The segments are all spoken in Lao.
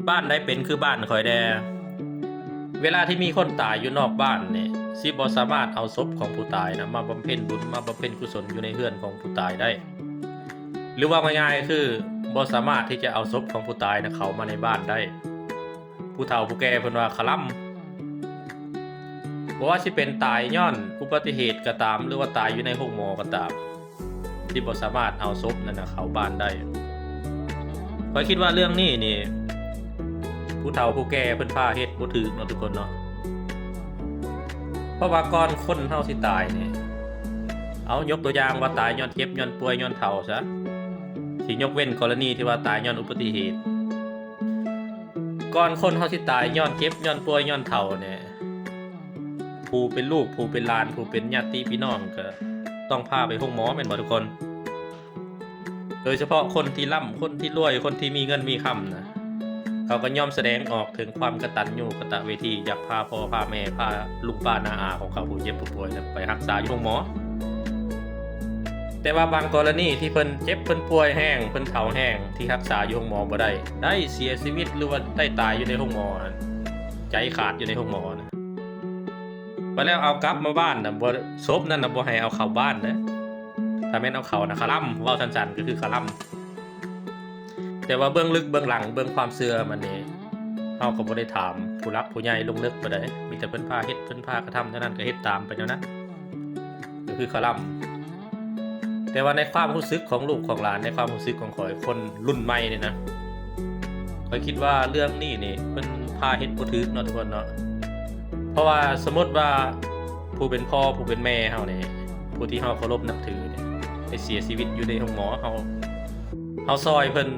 ບ້ານໃດເປັນຄືບ້ານຂ້ອຍແດ່. ເວລາທີ່ມີຄົນຕາຍຢູ່ນອກບ້ານນີ້ ຊິບໍ່ສາມາດເອົາສົບຂອງຜູ້ຕາຍນະ ມາບຳເພັນບຸນ ມາບຳເພັນກຸສົນຢູ່ໃນເຮືອນຂອງຜູ້ຕາຍໄດ້ ຫຼືເວົ້າງ່າຍໆຄື ບໍ່ສາມາດທີ່ຈະເອົາສົບຂອງຜູ້ຕາຍນະ ເຂົ້າມາໃນບ້ານໄດ້. ຜູ້ເຖົ້າຜູ້ແກ່ເພິ່ນວ່າຄະລຳ. ບໍ່ວ່າຊິເປັນຕາຍຍ້ອນອຸບັດຕິເຫດກໍຕາມ ຫຼືວ່າຕາຍຢູ່ໃນໂຮງໝໍກໍຕາມ ທີ່ບໍ່ສາມາດເອົາສົບນັ້ນນະເຂົ້າບ້ານໄດ້. ຂ້ອຍຄິດວ່າເລື່ອງນີ້ນີ້ ຜູ້ເຖົ້າຜູ້ແກ່ເພິ່ນພາເຮັດບໍ່ຖືກເນາະທຸກຄົນເນາະ. ເພາະວ່າກ່ອນຄົນເຮົາຊິຕາຍນີ້ ເອົາ ຍົກຕົວຢ່າງວ່າຕາຍຍ້ອນເຈັບ ຍ້ອນປ່ວຍ ຍ້ອນເຖົ້າຊະ ຊິຍົກເວັ້ນກໍລະນີທີ່ວ່າຕາຍຍ້ອນອຸບັດຕິເຫດ. ກ່ອນຄົນເຮົາຊິຕາຍຍ້ອນເຈັບ ຍ້ອນປ່ວຍ ຍ້ອນເຖົ້ານີ້ ຜູ້ເປັນລູກ ຜູ້ເປັນຫຼານ ຜູ້ເປັນຍາດຕິພີ່ນ້ອງ ກໍຕ້ອງພາໄປໂຮງໝໍແມ່ນບໍ່ທຸກຄົນ? ໂດຍສະເພາະຄົນທີ່ລ່ຳ ຄົນທີ່ລວຍ ຄົນທີ່ມີເງິນມີຄຳນະ ເຂົາກໍຍອມສະແດງອອກເຖິງຄວາມກະຕັນຍູກະຕະເວທີ ຢາກພາພໍ່ພາແມ່ ພາລຸງປ້ານ້າອາຂອງເຂົາຜູ້ເຈັບຜູ້ປ່ວຍນະ ໄປຮັກສາຢູ່ໂຮງໝໍ. ແຕ່ວ່າບາງກໍລະນີທີ່ເພິ່ນເຈັບ ເພິ່ນປ່ວຍແຮງ ເພິ່ນເຖົ້າແຮງ ທີ່ຮັກສາຢູ່ໂຮງໝໍບໍ່ໄດ້ ໄດ້ເສຍຊີວິດ ຫຼືວ່າໄດ້ຕາຍຢູ່ໃນໂຮງໝໍຫັ້ນ ໃຈຂາດຢູ່ໃນໂຮງໝໍນະ ບາດແລ້ວເອົາກັບມາບ້ານນະ ບໍ່ ສົບນັ້ນນະບໍ່ໃຫ້ເອົາເຂົ້າບ້ານເດ້. ຖ້າແມ່ນເອົາເຂົ້ານະຄະລຳ ເວົ້າສັ້ນໆກໍຄືຄະລຳ. ແຕ່ວ່າເບື້ອງເລິກເບື້ອງຫຼັງ ເບື້ອງຄວາມເຊື່ອມັນນີ້ ເຮົາກໍບໍ່ໄດ້ຖາມຜູ້ຫຼັກຜູ້ໃຫຍ່ລົງເລິກປານໃດ ມີແຕ່ເພິ່ນພາເຮັດ ເພິ່ນພາກະທຳເທົ່ານັ້ນ ກໍເຮັດຕາມໄປແນວນັ້ນ ກໍຄືຄະລຳ. ແຕ່ວ່າໃນຄວາມຮູ້ສຶກຂອງລູກຂອງຫຼານ ໃນຄວາມຮູ້ສຶກຂອງຂ້ອຍ ຄົນລຸ້ນໃໝ່ນີ້ນະ ຂ້ອຍຄິດວ່າເລື່ອງນີ້ນີ້ ເພິ່ນພາເຮັດບໍ່ຖືກເນາະທຸກຄົນເນາະ. ເພາະວ່າສົມມຸດວ່າຜູ້ເປັນພໍ່ ຜູ້ເປັນແມ່ເຮົານີ້ ຜູ້ທີ່ເຮົາເຄົາລົບນັບຖືນີ້ ໄດ້ເສຍຊີວິດຢູ່ໃນໂຮງໝໍ ເຮົາ ເຮົາຊ່ອຍເພິ່ນ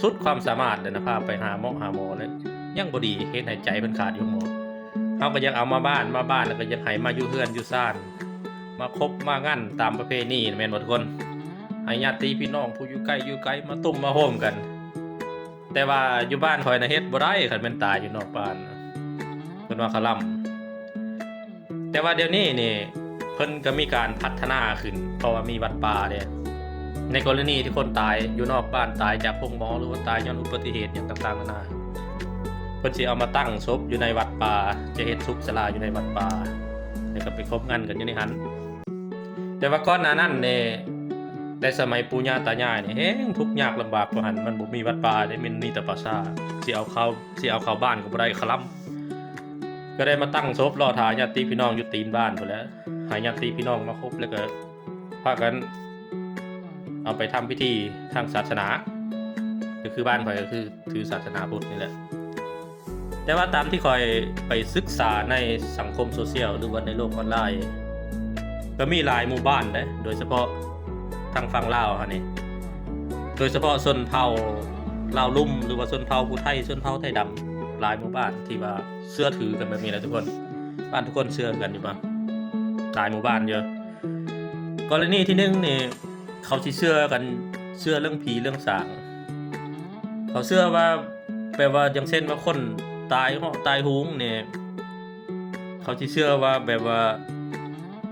ສຸດຄວາມສາມາດແລ້ວນະ ພາໄປຫາໝໍຫາໝໍແລ້ວ ຍັງບໍ່ດີ ເຮັດໃຫ້ໃຈເພິ່ນຂາດຢູ່ໂຮງໝໍ. ເຮົາກໍຢາກເອົາມາບ້ານ ມາບ້ານແລ້ວກໍຢາກໃຫ້ມາຢູ່ເຮືອນຢູ່ຊານ ມາຄົບມາງັນຕາມປະເພນີ ແມ່ນບໍ່ທຸກຄົນ? ໃຫ້ຍາດຕິພີ່ນ້ອງຜູ້ຢູ່ໃກ້ຢູ່ໄກມາຕຸ້ມມາໂຮມກັນ. ແຕ່ວ່າຢູ່ບ້ານຂ້ອຍນະເຮັດບໍ່ໄດ້ ຄັນແມ່ນຕາຍຢູ່ນອກບ້ານນະ ເພິ່ນວ່າຄະລຳ. ແຕ່ວ່າດຽວນີ້ນີ້ ເພິ່ນກໍມີການພັດທະນາຂຶ້ນ ເພາະວ່າມີວັດປ່າເດ້. ໃນກໍລະນີທີ່ຄົນຕາຍຢູ່ນອກບ້ານ ຕາຍຈາກໂຮງໝໍ ຫຼືວ່າຕາຍຍ້ອນອຸບັດຕິເຫດຫຍັງຕ່າງໆນານາ ເພິ່ນຊິເອົາມາຕັ້ງສົບຢູ່ໃນວັດປ່າ ຈະເຮັດສຸກສາລາຢູ່ໃນວັດປ່າ ແລ້ວກໍໄປຄົບງັນກັນຢູ່ໃນຫັ້ນ. ແຕ່ວ່າກ່ອນໜ້ານັ້ນນີ້ ແຕ່ສະໄໝປູ່ຍ່າຕາຍາຍນີ້ແຮງທຸກຍາກລຳບາກກວ່າຫັ້ນ ມັນບໍ່ມີວັດປ່າເດ້ ມັນມີແຕ່ປ່າຊ້າ ຊິເອົາເຂົ້າ ຊິເອົາເຂົ້າບ້ານກໍບໍ່ໄດ້ ຄະລຳ. ກໍໄດ້ມາຕັ້ງສົບລໍຖ້າຍາດຕິພີ່ນ້ອງຢູ່ຕີນບ້ານພຸ້ນແຫຼະ ໃຫ້ຍາດຕິພີ່ນ້ອງມາຄົບ ແລ້ວກໍພາກັນເອົາໄປທຳພິທີທາງສາສະໜາ ກໍຄືບ້ານຂ້ອຍກໍຄືຖືສາສະໜາພຸດນີ້ແຫຼະ. ແຕ່ວ່າຕາມທີ່ຂ້ອຍໄປສຶກສາໃນສັງຄົມໂຊຊຽວ ຫຼືວ່າໃນໂລກອອນລາຍ ກໍມີຫຼາຍໝູ່ບ້ານເດ້ ໂດຍສະເພາະທາງຝັ່ງລາວເຮົານີ້ ໂດຍສະເພາະຊົນເຜົ່າລາວລຸ່ມ ຫຼືວ່າຊົນເຜົ່າຜູ້ໄທ ຊົນເຜົ່າໄທດຳ ຫຼາຍໝູ່ບ້ານທີ່ວ່າເຊື່ອຖືກັນແບບນີ້ແຫຼະທຸກຄົນ. ບ້ານທຸກຄົນເຊື່ອຄືກັນຢູ່ບໍ່? ຫຼາຍໝູ່ບ້ານຢູ່. ກໍລະນີທີໜຶ່ງນີ້ ເຂົາຊິເຊື່ອກັນ ເຊື່ອເລື່ອງຜີເລື່ອງສາງ. ເຂົາເຊື່ອວ່າ ແບບວ່າ ຢ່າງເຊັ່ນວ່າຄົນຕາຍເຫາະຕາຍໂຫງນີ້ ເຂົາຊິເຊື່ອວ່າແບບວ່າ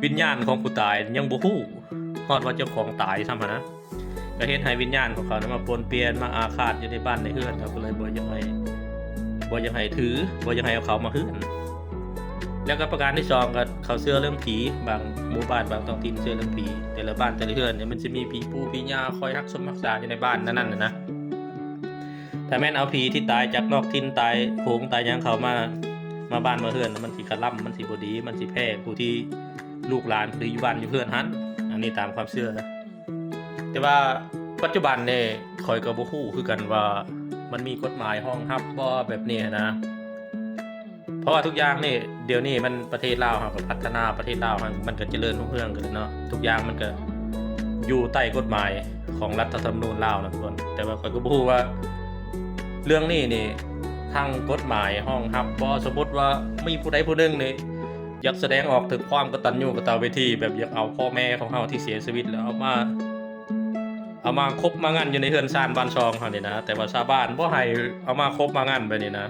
ວິນຍານຂອງຜູ້ຕາຍຍັງບໍ່ຮູ້ຮອດວ່າເຈົ້າຂອງຕາຍຊ້ຳຫັ້ນນະ. ກໍເຮັດໃຫ້ວິນຍານຂອງເຂົານັ້ນມາປົນປ່ຽນ ມາອາຄາດຢູ່ໃນບ້ານໃນເຮືອນ ເຂົາກໍເລີຍບໍ່ຢາກໃຫ້ ບໍ່ຢາກໃຫ້ຖື ບໍ່ຢາກໃຫ້ເອົາເຂົາມາເຮືອນ. ແລ້ວກໍປະການທີສອງ ກໍເຂົາເຊື່ອເລື່ອງຜີ. ບາງໝູ່ບ້ານ ບາງທ້ອງຖິ່ນເຊື່ອເລື່ອງຜີ. ແຕ່ລະບ້ານແຕ່ລະເຮືອນນີ້ ມັນຊິມີຜີປູ່ຜີຍ່າຄອຍຮັກສົມຮັກສາຢູ່ໃນບ້ານນັ້ນໆນະ. ຖ້າແມ່ນເອົາຜີທີ່ຕາຍຈາກນອກຖິ່ນ ຕາຍໂຫງຕາຍຫຍັງເຂົ້າມາ ມາບ້ານມາເຮືອນ ມັນຊິຄະລຳ ມັນຊິບໍ່ດີ ມັນຊິແພ້ຜູ້ທີ່ ລູກຫຼານຜູ້ທີ່ຢູ່ບ້ານຢູ່ເຮືອນຫັ້ນ. ອັນນີ້ຕາມຄວາມເຊື່ອ. ແຕ່ວ່າປັດຈຸບັນນີ້ ຂ້ອຍກໍບໍ່ຮູ້ຄືກັນວ່າມັນມີກົດໝາຍຮອງຮັບບໍ່ແບບນີ້ຫັ້ນນະ. ເພາະວ່າທຸກຢ່າງນີ້ ດຽວນີ້ມັນປະເທດລາວເຮົາກໍພັດທະນາ ປະເທດລາວເຮົາມັນກໍຈະເລີນຮຸ່ງເຮືອງຂຶ້ນເນາະ. ທຸກຢ່າງມັນກໍຢູ່ໃຕ້ກົດໝາຍຂອງລັດຖະທຳມະນູນລາວນະທຸກຄົນ. ແຕ່ວ່າຂ້ອຍກໍບໍ່ຮູ້ວ່າເລື່ອງນີ້ນີ້ ທາງກົດໝາຍຮອງຮັບບໍ່? ສົມມຸດວ່າມີຜູ້ໃດຜູ້ໜຶ່ງນີ້ ຢາກສະແດງອອກເຖິງຄວາມກະຕັນຍູກະຕະເວທີ ແບບຢາກເອົາພໍ່ແມ່ຂອງເຮົາທີ່ເສຍຊີວິດ ແລ້ວເອົາມາ ເອົາມາຄົບມາງັນຢູ່ໃນເຮືອນຊານບ້ານຊ່ອງເຮົານີ້ນະ. ແຕ່ວ່າຊາວບ້ານບໍ່ໃຫ້ເອົາມາຄົບມາງັນແບບນີ້ນະ.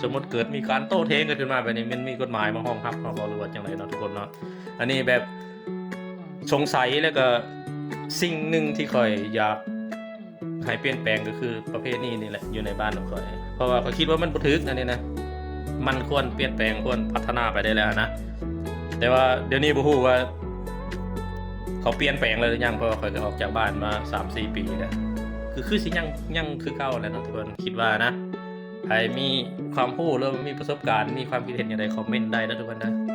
ສົມມຸດເກີດມີການໂຕ້ຖຽງກັນຂຶ້ນມາແບບນີ້ ມັນມີກົດໝາຍມາຮອງຮັບເຮົາບໍ່ ຫຼືວ່າຈັ່ງໃດເນາະທຸກຄົນເນາະ? ອັນນີ້ແບບສົງໄສ ແລ້ວກໍສິ່ງໜຶ່ງທີ່ຂ້ອຍຢາກ ໃຫ້ປ່ຽນແປງກໍຄືປະເພນີນີ້ແຫຼະ ຢູ່ໃນບ້ານຂອງຂ້ອຍ. ເພາະວ່າຂ້ອຍຄິດວ່າມັນບໍ່ຖືກອັນນີ້ນະ ມັນຄວນປ່ຽນແປງ ຄວນພັດທະນາໄປໄດ້ແລ້ວນະ. ແຕ່ວ່າດຽວນີ້ບໍ່ຮູ້ວ່າເຂົາປ່ຽນແປງແລ້ວຫຼືຍັງ ເພາະວ່າຂ້ອຍກໍອອກຈາກບ້ານມາສາມສີ່ປີແລ້ວ ຄື ຄືຊິຍັງ ຍັງຄືເກົ່າແຫຼະເນາະທຸກຄົນ ຄິດວ່ານະ. ໃຜມີຄວາມຮູ້ ຫຼືມີປະສົບການ ມີຄວາມຄິດເຫັນຫຍັງໃດ ຄອມເມັນໄດ້ເດີທຸກຄົນເດີ.